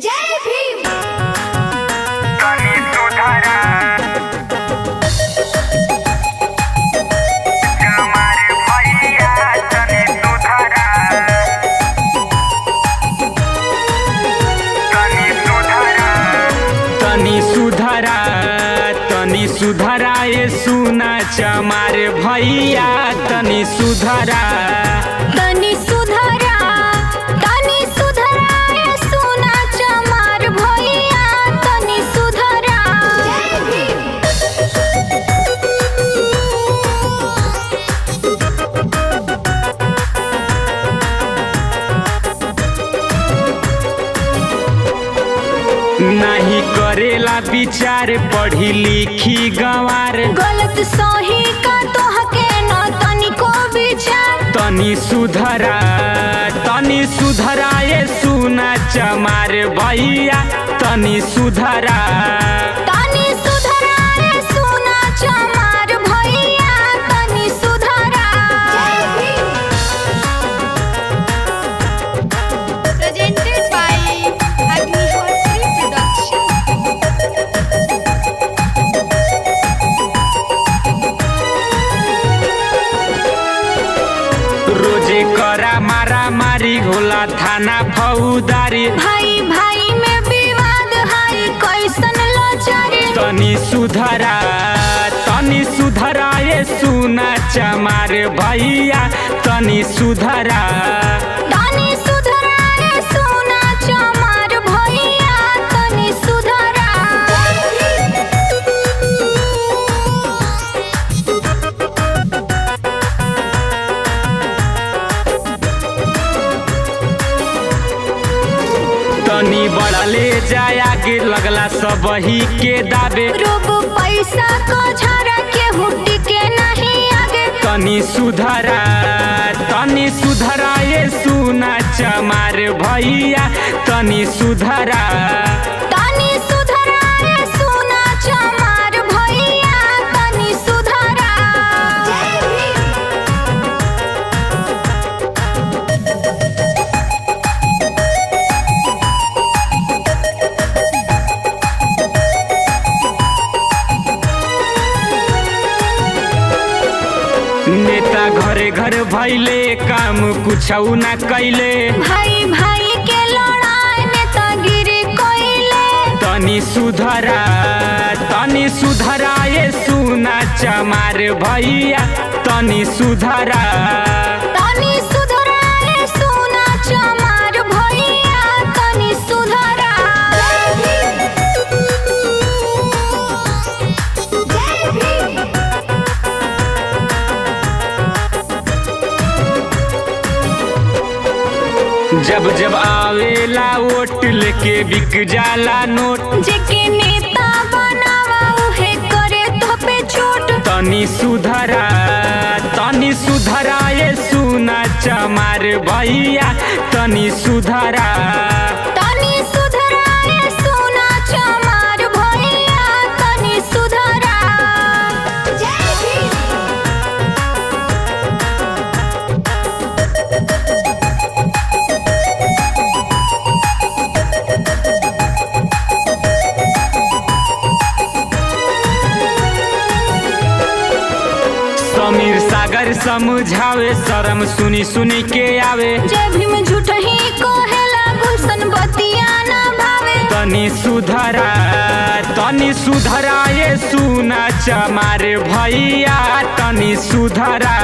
जय भीम। तनी सुधारा हमारे भैया, तनी सुधारा, तनी सुधारा, तनी सुधरा, तनी सुधरा ये सुना चमार भैया, तनी सुधरा। तनी सुधरा, तनी सुधरा ए सोना चमार भैया, तनी सुधरा। जय भीम। नाही करेला विचार पढ़ी लिखी गंवार। गलत सही का तोहके न तनिको विचार। तनी सुधरा, तनी सुधरा ये सुना चमार भैया, तनी सुधरा। तनी सुधरा ए सोना चमार भैया, तनी सुधरा। जय Bhim. Presented by Agnihotri Production. रोजे करा मारा मारी होला थाना फौदारी। भाई भाई में विवाद हाई कैसन लाचारी। तनी सुधरा, तनी सुधरा ये सुना चमार भैया, तनी सुधरा। तनी सुधरा ए सोना चमार भैया, तनी सुधरा। तनी बढ़ले जाया के लगला सब ही के दाबे। रूप पैसा को झरा के हुटी के नहीं आगे। तनी सुधरा, तनी सुधरा ये सुना चमार भैया, तनी सुधरा। तनी सुधरा ए सोना चमार भैया, तनी सुधरा। जय भीम। नेता घरे घर भैले काम कुछ ना कैले। भाई भाई के लड़ाई नेतागिरी कोइले। तनी सुधरा, तनी सुधरा ये सुना चमार भैया, तनी सुधरा। तनी सुधरा ए सोना चमार भैया, तनी सुधरा। जय भीम। जब जब आवेला वोट लेके बिक जाला नोट। जेके नेता बनावा उहे करे तो पे चोट। तनी सुधरा, तनी सुधरा ये सुना चमार भैया, तनी सुधरा। तनी सुधरा ए सोना चमार भैया, तनी सुधरा। जय भीम। समीर सागर समझावे शरम सुनी सुनी के आवे। जय भीम झूठही कहेला गुलशन बतिया ना भावे। तनी सुधरा, तनी सुधरा ये सुना चमार भैया, तनी सुधरा।